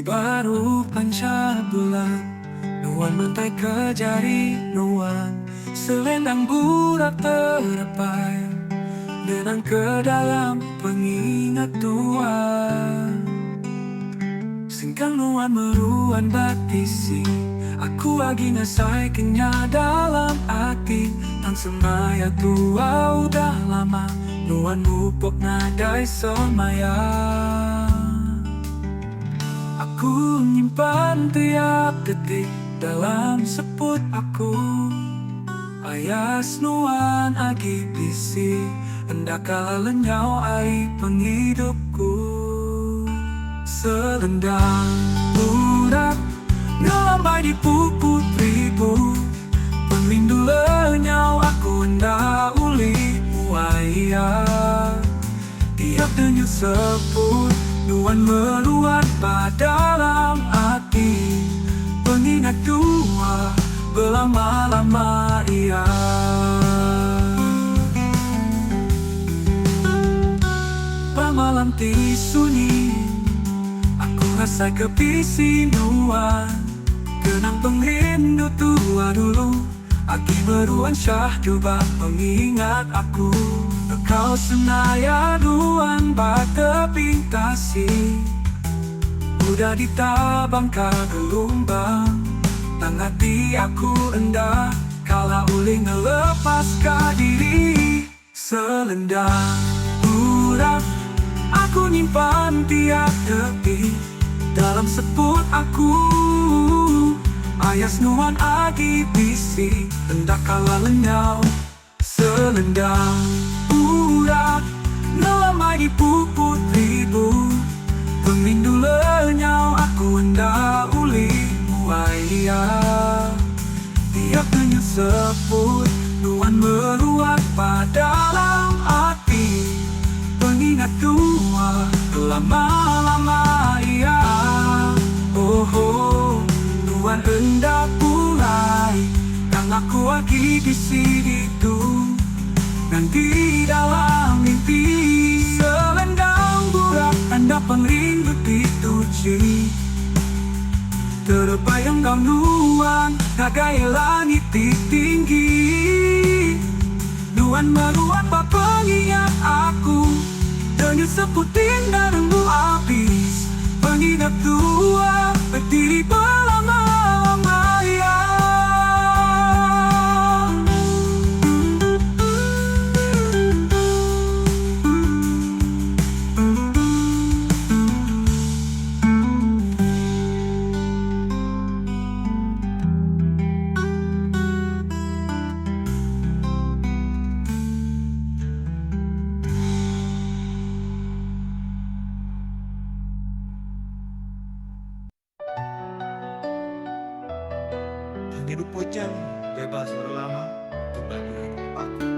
Di baruh pancha bulan Nuan mantai ke jari nuan Selendang burak terepai Ngenang ke dalam pengingat tua. Singkang nuan meruan ba tisi Aku agi ngasai ke nya dalam ati Tang semaya tua udah lama Nuan mupuk nadai semaya. Aku nyimpan tiap detik dalam seput aku. Ayas nuan agi bisi enda kala lenyau ari pengidup ku. Selendang burak ngelambai di puput ribu. Pengerindu lenyau aku enda ulih muai iya. Tiap denyut seput nuan meruan ba dalam ati. Pengingat tua belama-lama iya. Ba malam ti sunyi aku ngasai ke bisi nuan. Kenang pengerindu tua dulu. Agi meruan syahdu ba pengingat aku. Bekau senaya nuan ba tebing tasik. Udah ditabangka gelumbang. Tang ati aku enda kala ulih ngelepaska diri. Selendang burak aku nyimpan tiap detik dalam seput aku. Ayas nuan agi bisi enda kala lenyau. Selendang burak ngelamai dipuput ribu. Pengerindu lenyau aku enda ulih muai iya. Tiap denyut seput nuan meruat ba dalam ati. Pengingat tua belama-lama iya. Oho nuan enda pulai tang aku agi bisi ditu. Nganti dalam mimpi selendang burak tanda pengerindu ti tuchi. Terebai enggau nuan ngagai langit ti tinggi. Nuan meruan ba pengingat aku. Denyut seputing enda nemu abis. Pengingat tua bediri belama-lama iya. Pengidup bujang bebas berlama tunda duit paku.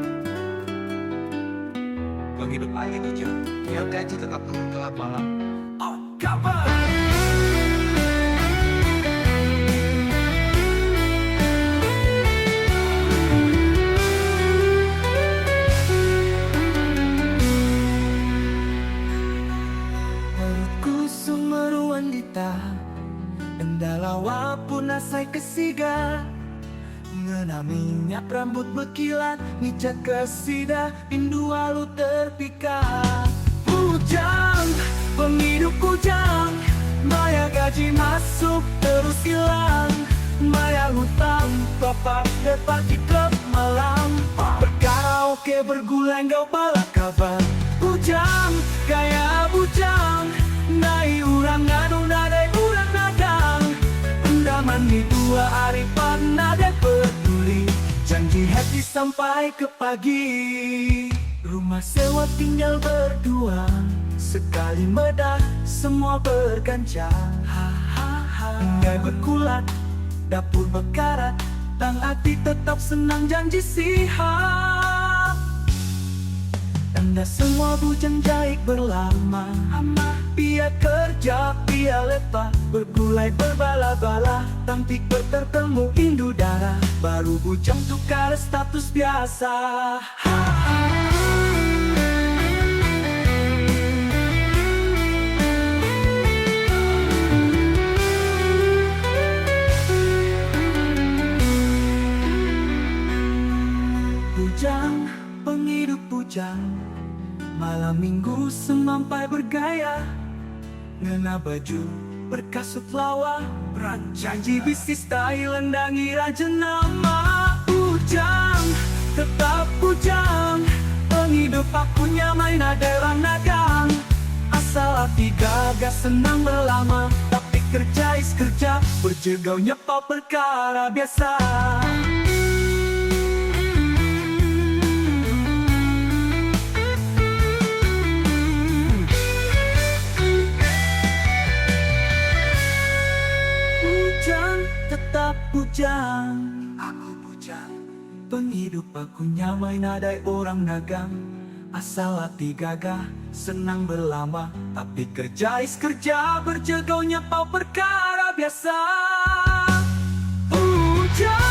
Pengidup agi bujang tiap gaji tetap turun telat malam. Perut kusung meruan dita Enda lawa pun asai ke siga Ngena minyak rambut bekilat Ngica ke sida indu alu terpikat. Bujang, pengidup kujang Maya gaji masuk terus ilang Maya hutang top up depa di club malam Berkaraoke bergulai enggau bala kaban Bujang, gaya bujang Ndai urang nganu nadai urang nagang Enda mandi dua ari pan nadai peduli Janji happy sampai ke pagi. Rumah sewa tinggal berdua Sekali meda semua berganca Hahaha Enggai bekulat dapur bekarat Tang ati tetap senang janji sihat Enda semua bujang jaik berlama Pia kerja pia lepa Begulai berbala-bala Tang ti bertertemu indu dara Baru bujang tukar status biasa. bujang Malam minggu semampai bergaya Ngena baju berkasut lawa Janji bisi style enda ngira jenama Bujang tetap bujang Pengidup aku nyamai nadai orang nagang Asal ati gaga senang belama Tapi kerja is kerja Berjegau nyepau perkara biasa. Bujang tetap bujang. Aku bujang. Pengidup aku nyamai nadai orang nagang. Asal ati gaga senang belama. Tapi kerja is kerja berjegau nyepau perkara biasa. Bujang.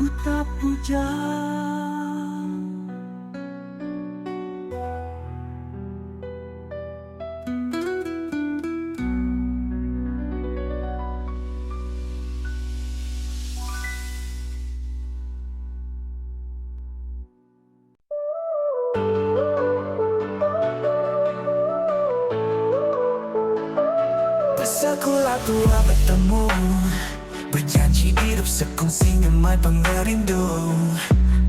Ku bujang. Besekula tua betemu Bejanji idup sekungsi nyemai pengerindu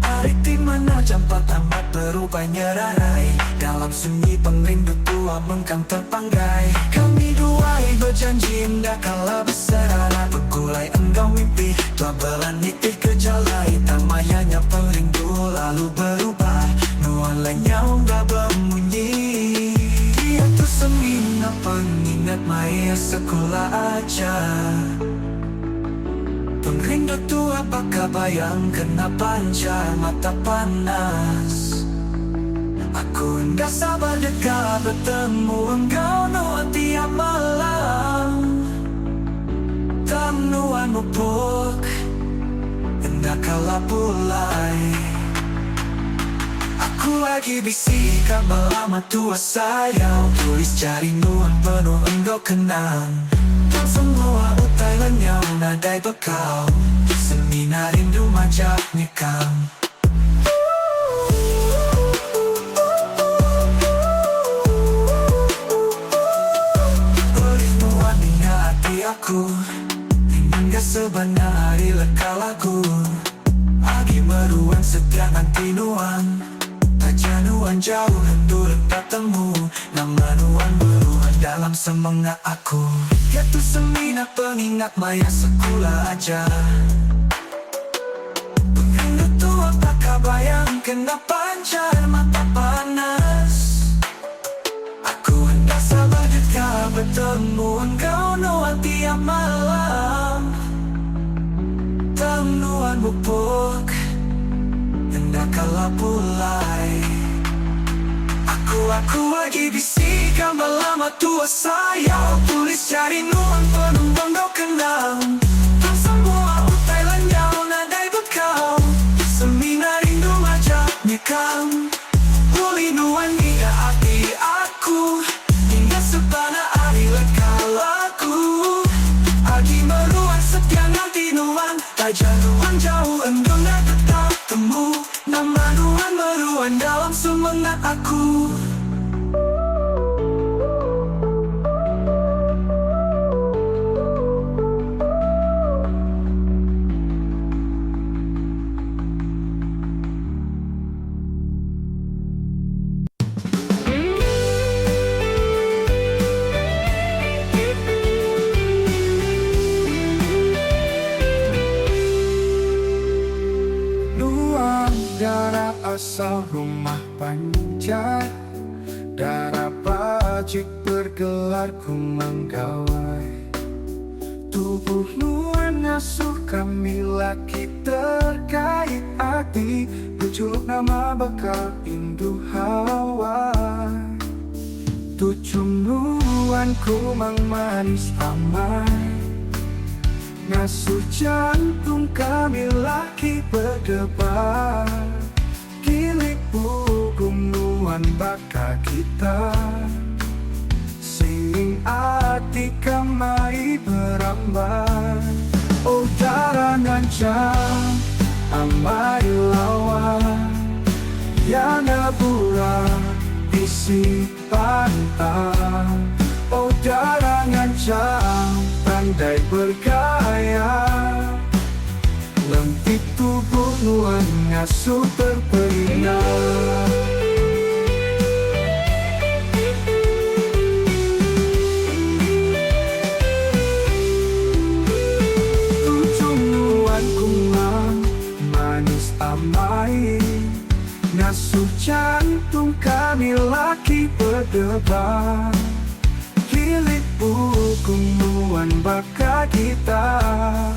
Ari ti manah jampat amat berubah nyerarai Dalam sunyi pengerindu tua mengkang terpanggai Kami duai bejanji enda kala beserara Begulai enggau mimpi tua bela nitih ke jalai Tang maya nya pengerindu lalu berubah Nuan lenyau enda bemunyi Diatu semina pengingat maya sekula aja Pengerindu tua baka bayang kena panchar mata panas Aku enda sabar deka betemu enggau nuan tiap malam Tang nuan mupuk enda kala pulai. Aku agi bisi ka belama tua sayau Tulis jari nuan penuh enggau kenang Tang semua utai lenyau nadai bekau Semina rindu majak nyekang. Ulih nuan ninga ati aku Ningga sebana ari leka lagu Agi meruan setia nganti nuan Taja nuan jauh endur enda temu Nama nuan meruan dalam semengat aku Diatu semina pengingat maya sekula aja Pengerindu tua baka bayang kena panchar mata panas Aku enda sabar deka betemu enggau nuan tiap malam Tang nuan mupuk enda kala pulai Aku aku agi bisi gambar lama tua sayau Tulis jari nuan penuh enggau kenang Tang semua utai lenyau nadai bekau Semina rindu majak nyekang Ulih nuan ngiga ati aku Ninga sebana ari leka lagu Agi meruan setia nganti nuan Taja nuan jauh endur enda tetap temu Nama nuan meruan dalam semengat aku. Nuan dara asal rumah panjai Dara bajik bergelar kumang gawai. Tubuh nuan ngasuh kami laki terkait ati Bejuluk nama baka indu Hawa Tuchum nuan kumang manis amai Ngasuh jantung kami laki bedebar Gilik pugung nuan baka gitar Singing ati kemai berambai Oh dara ngancam amai lawa Ya ngabura bisi pantang Oh dara ngancam pandai bergaya Lentik tubuh nuan ngasuh terperina. Tuchum nuan kumang manis amai Ngasuh jantung kami laki berdebar Gilik pukung nuan baka gitar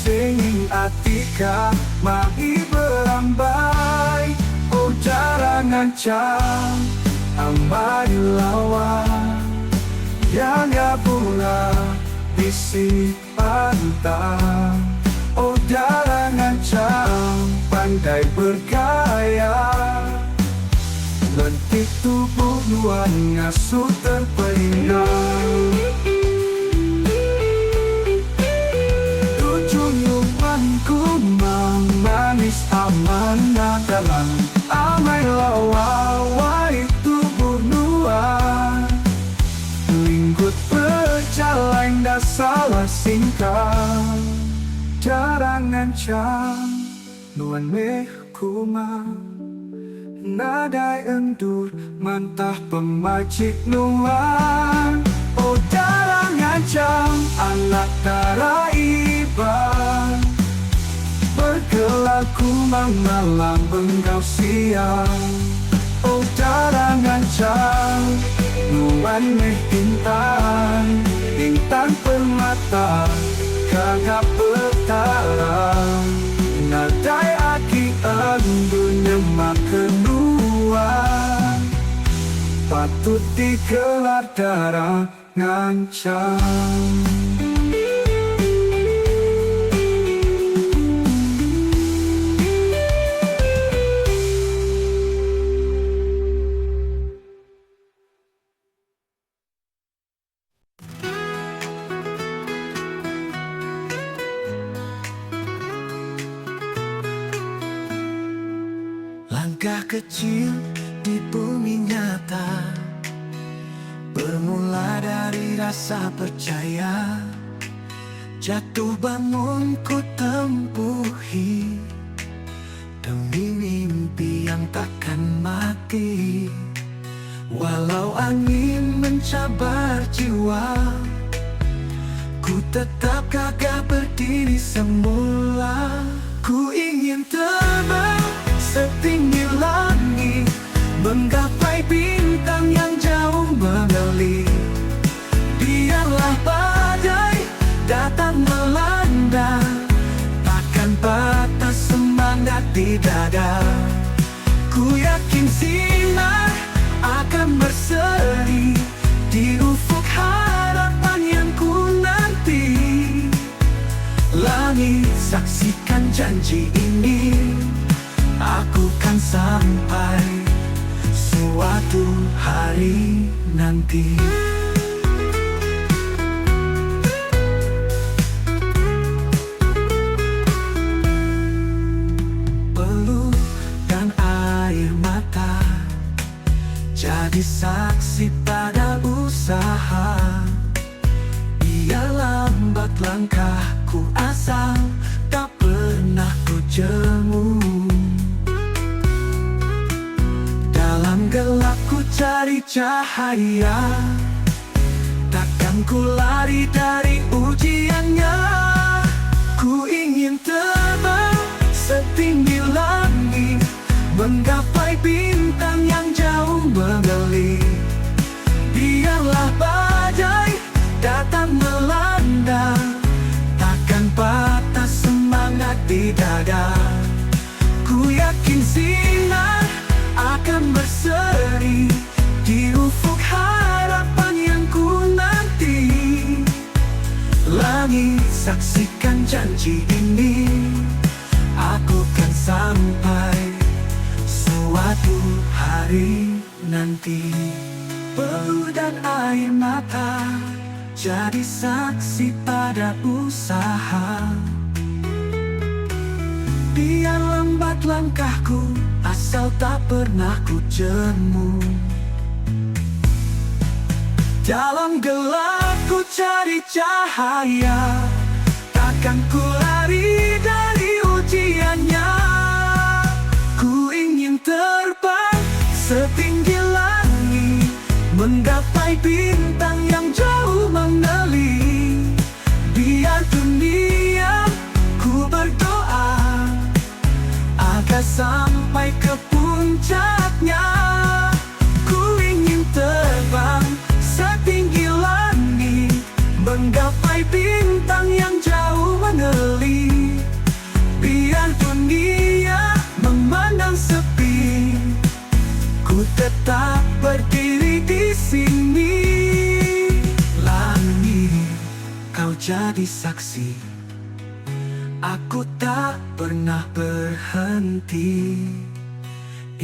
Singing ati kami berambai Oh dara ngancam amai lawa Yang bunga bisi pantang Oh dara ngancam pandai bergaya Lentik tubuh nuan ngasuh terperindang Tuchum nuan kumang manis amanah dalam Amai lawa wai tubuh nuan Linggut pejalai nda salah singkah Dara ngancam nuan meh kumang Nadai endur mantah pemajik nuan Oh dara ngancam anak dara Iban Bergelar kumang malam enggau siang Oh dara ngancam nuan meh intan Intan permata gagap petara Nadai agi endur nyema ke nuan Patut digelar dara ngancam. Langkah kecil di bumi nyata Bermula dari rasa percaya Jatuh bangun ku tempuhi Demi mimpi yang takkan mati Walau angin mencabar jiwa Ku tetap gagah berdiri semula Ku ingin terbang setinggi langit Menggapai bintang yang jauh mengeli Biarlah badai datang melanda Takkan patah semangat di dada Ku yakin sinar akan berseri Di ufuk harapan yang ku nanti Langit saksikan janji ini Aku kan sampai suatu hari nanti. Peluh dan air mata Jadi saksi pada usaha Biar lambat langkahku asal Tak pernah ku jemu Dalam gelap ku cari cahaya Takkan ku lari dari ujiannya Ku ingin terbang setinggi langit Menggapai bintang yang jauh mengeli Biarlah badai datang melanda. Saksikan janji ini Aku kan sampai Suatu hari nanti Peluh dan air mata Jadi saksi pada usaha Biar lambat langkahku Asal tak pernah ku jemu Dalam gelap ku cari cahaya Takkan ku lari dari ujiannya Ku ingin terbang setinggi langit Menggapai bintang yang jauh mengeli Biar dunia ku berdoa Agar sampai ke puncaknya Ku ingin terbang setinggi langit Menggapai bintang yang jauh mengeli Biar dunia memandang sepi Ku tetap berdiri di sini Langit, kau jadi saksi Aku tak pernah berhenti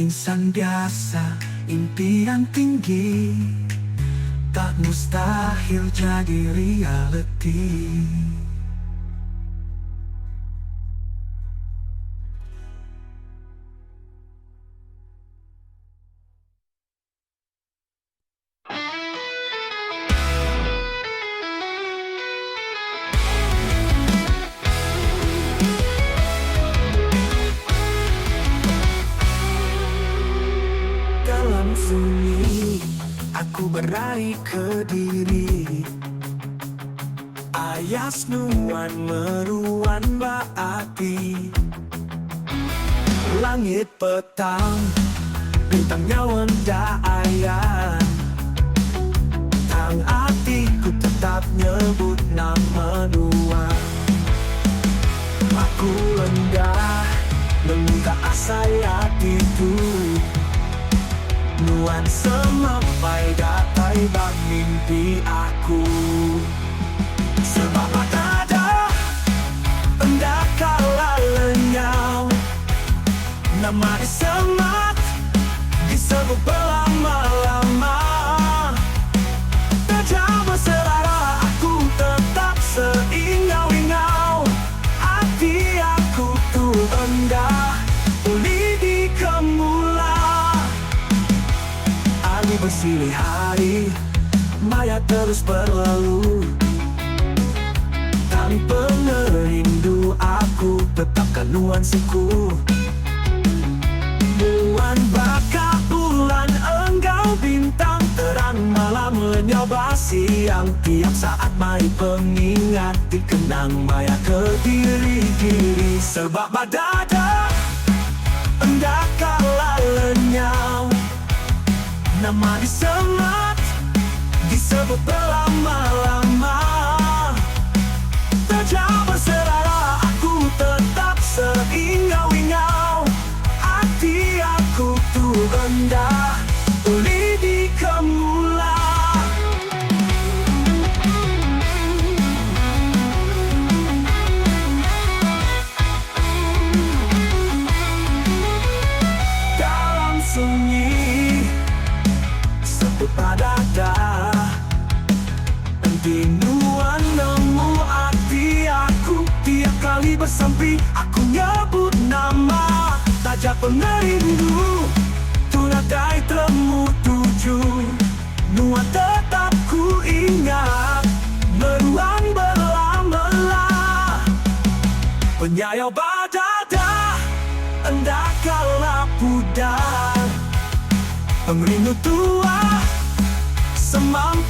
Insan biasa, impian tinggi Tak mustahil jadi realiti Dalam sunyi aku beraih ke diri Ayas nuan meruan baati Langit petang bintang nyawa nda ayan Tang atiku tetap nyebut nama nuan Aku enda nemu asai ati tu Nuan semampai datai ba mimpi aku Sebab ada enda kala lenyau Nama disemat disebut berlama-lama Taja beserara aku tetap seingau-ingau Ati aku tu enda ulih dikemula Ari besilih hari Maya terus berlalu Tang pengerindu aku tetap ka nuan siku Nuan baka bulan enggau bintang Terang malam lenyau ba siang Tiap saat mai pengingat dikenang Maya kediri diri Sebab ba dada Enda kala lenyau Nama disemat Disebut berlama-lama Taja beserara aku tetap seingau-ingau Ati aku tu enda ulih dikemula. Dalam sunyi seput dada Enti nuan nemu ati aku Tiap kali besampi aku nyebut nama Taja pengerindu tu nadai temu tuju Nuan tetap ku ingat meruan belama-la Penyayau ba dada enda kala pudar Pengerindu tua semampai.